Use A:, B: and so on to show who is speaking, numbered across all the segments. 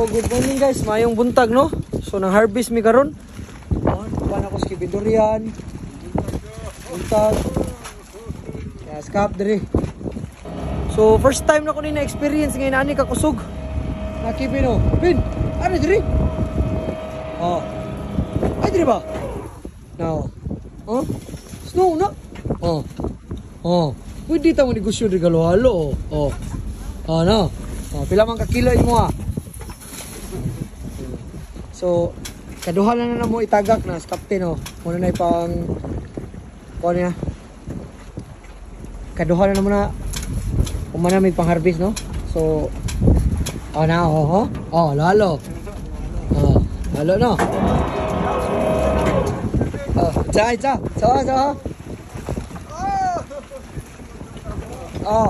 A: So, good morning guys. Mayong buntag, no? So, nang harvest mi karon. Oh, kuha na ko sa Kibidorian. Buntag. Yes, kap diri. So, first time na ko ni na-experience ngayon ani kakusog. Na Kibin, oh. Bin, ano diri? Oh. Ay diri ba? No. Oh? Snow na. Oh. Oh. Pwede ta mo negosyo diri halo-halo, oh. Oh. Oh, no. Oh, pila man ka kilo imo ah? So, kaduha na na mo itagak na sa captain, oh. Muna na ipang kuha niya. Kaduha na na muna umana may pang harvest, no? So, oh na, oh, oh. Oh, lalo. Oh, lalo no. Oh, cha, cha, cha, cha. Oh.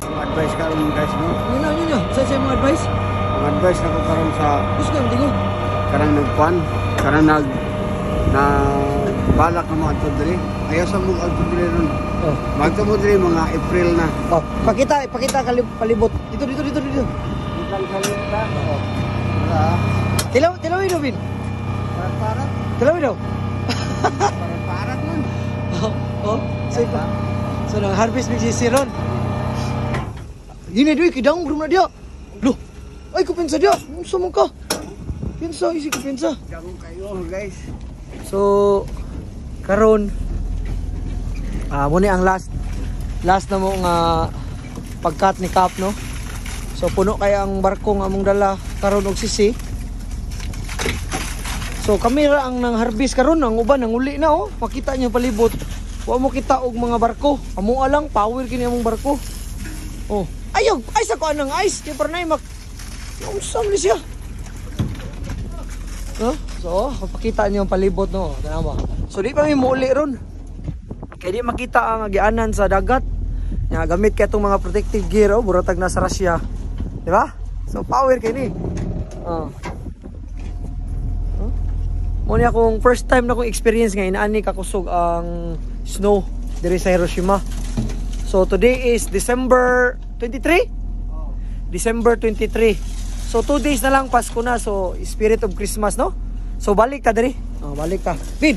B: Advice karon guys, no?
A: Yun na, yun na. Sa mga advice?
B: Ang advice nako karon sa
A: gusto nang tingog.
B: Karang nagkuan, karang nag na balak na mo adto diri. Ayaw sa mo adto diri ron.
A: Oh.
B: Magto mo diri mga April na.
A: Oh, pakita, pakita palibot. Dito, dito, dito, dito.
B: Dito oh. Wala.
A: Tilaw, tilawin daw, Bin.
B: Parat-parat.
A: Tilawin daw.
B: Parat-parat man.
A: Oh, oh. So, so nang harvest mig sisi ron. Yun na doy, kidang na dia. Loh, ay kupinsa dia. Unsa man ka? Pinsa, isi kupinsa.
B: Dagong kayo, guys.
A: So, karon mo ni ang last last na mo nga pagkat ni Kap, no? So puno kay ang barko nga among dala karon og sisi. So kami ra ang nang harvest karon, ang uban nang uli na, oh. Makita niyo palibot. Wa mo kita og mga barko. Amo lang power kini among barko. Oh, ayaw, ay sa kuan ng ice kay parnay mak. Unsa man siya? No? So, mapakita niyo ang palibot, no. Tanawa. So di pa mi muuli ron. Kay di makita ang agianan sa dagat. Nya gamit kay itong mga protective gear, oh, buratag na sa Russia. Di ba? So power kay ni. Oh. Huh? Mo ni akong first time na akong experience nga inaani kakusog ang snow diri sa Hiroshima. So today is December 23?
B: Oh.
A: December 23. So 2 days na lang Pasko na, so spirit of Christmas, no? So balik ta diri. Oh, balik ta. Bin.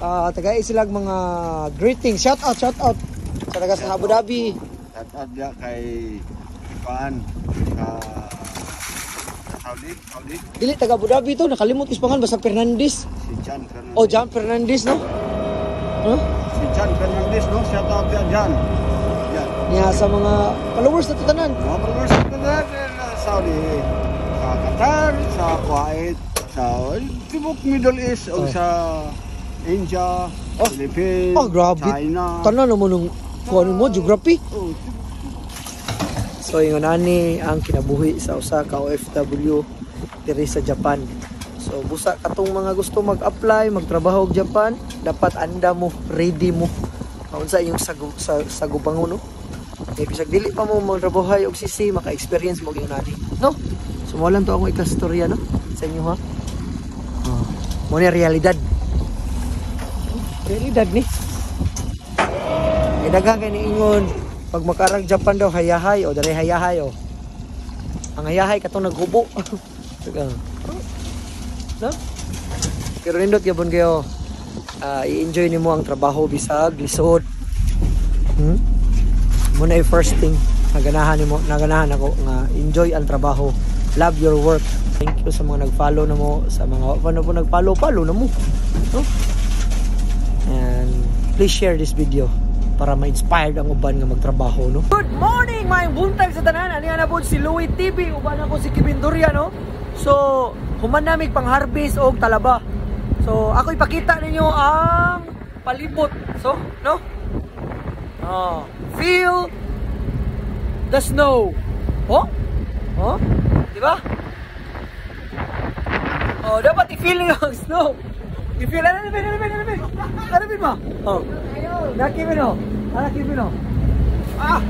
A: Tagay sila mga greetings, shout out sa taga sa Abu Dhabi.
B: Shout out dia kay kuan sa Saudi, Saudi.
A: Dili taga Abu Dhabi to, nakalimot is pangan basta Fernandez.
B: Si John Fernandez.
A: Oh, John Fernandez, no? Huh?
B: Si John Fernandez, no? Shout out dia John. John.
A: Niya sa mga followers na to tanan.
B: Mga followers na tanan sa Saudi, sa Qatar, sa Kuwait, sa tibok Middle East, o
A: Oh.
B: sa India,
A: Oh.
B: Philippines,
A: Oh, grabe.
B: China.
A: Tanan naman nung kuan mo geography.
B: Oh,
A: So ingon ani ang kinabuhi sa usa ka OFW diri sa Japan. So busa katong mga gusto mag-apply, magtrabaho og Japan, dapat anda mo, ready mo. Unsa inyong sagubangon, no? Eh bisag dili pa mo magtrabaho og sisi, maka-experience mo gyud ani, no? So mo lang to akong ikastorya, no, sa inyo ha. Oh, mo ni realidad. Realidad ni. Eh daghang kay niingon pag makarang Japan daw hayahay o dere hayahay o. Ang hayahay katong naghubo. No? Pero nindot gyapon kayo. I-enjoy nimo ang trabaho bisag lisod. Mo na first thing naganahan nimo, naganahan ako nga enjoy ang trabaho. Love your work. Thank you sa mga nag-follow na mo, sa mga wa pa na po nag-follow, follow na mo. No? And please share this video para ma-inspired ang uban nga magtrabaho, no? Good morning, maayong buntag sa tanan. Ani na po si Louie TV, uban ako si Kevin Doria, no? So, human namig pang-harvest og talaba. So, ako ipakita ninyo ang palibot. So, no? Oh, feel the snow. Oh? Oh? Di ba? Oh, dapat i-feel niyo ang snow. I-feel ano ano ano ano ano. Ano ba? Oh. Nakibin oh. Nakibin oh.
B: Ah!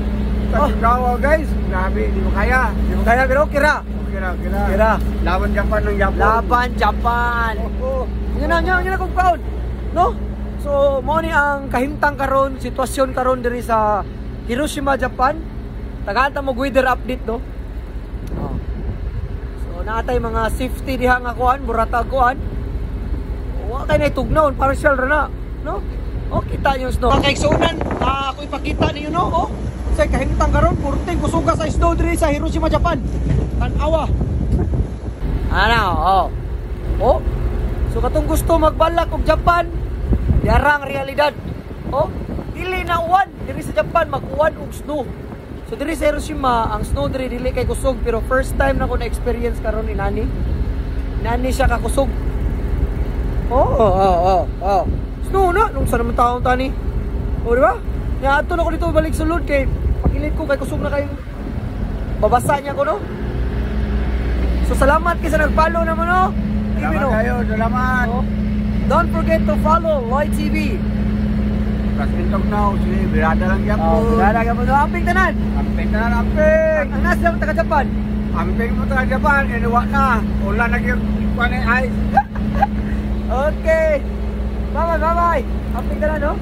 B: Oh. Guys, grabe, di mo kaya.
A: Di mo kaya pero okay ra.
B: Okay ra, okay ra.
A: Okay ra.
B: Laban Japan ng Japan.
A: Laban Japan.
B: Oh, oh.
A: Yun na, yun na kong kaon. No? So, mo ni ang kahimtang karon, sitwasyon karon diri sa Hiroshima, Japan. Tagaan ta mo weather update, no? Oh. So, O naa tay mga safety diha nga kuan, burata kuan. Wa kay na tugnaon, partial ra na, no? O kita yung snow. Mga kaigsuonan, ako ipakita ninyo, no? Oh, say kahimtang karon, purting kusuga sa snow diri sa Hiroshima, Japan. Tan-awa. Ana, oh. Oh. So katong gusto magbalak og Japan, dira ang realidad. Oh, dili na uwan diri sa Japan, mag-uwan og snow. So diri sa Hiroshima, ang snow diri dili kay kusog, pero first time na ko na experience karon inani. Inani siya kakusog. Oh. Snow na nung sa naman taong tani. Oh, di ba? Nya ato na ko dito balik sulod kay pagilid ko kay kusog na kay babasa niya ko, no. So salamat kay sa nag-follow naman, no. TV,
B: Salamat
A: no?
B: kayo, salamat.
A: Oh. Don't forget to follow Lloyd TV.
B: Prasintog na, sige, birada lang yan
A: Oh,
B: po.
A: kilala ka mo. Amping tanan.
B: Amping na, amping.
A: Ang nasa mo taga Japan.
B: Amping mo taga Japan, iniwa na. Wala na yung kuwan ay ice.
A: Okay. Bye bye, bye bye. Amping tanan, no?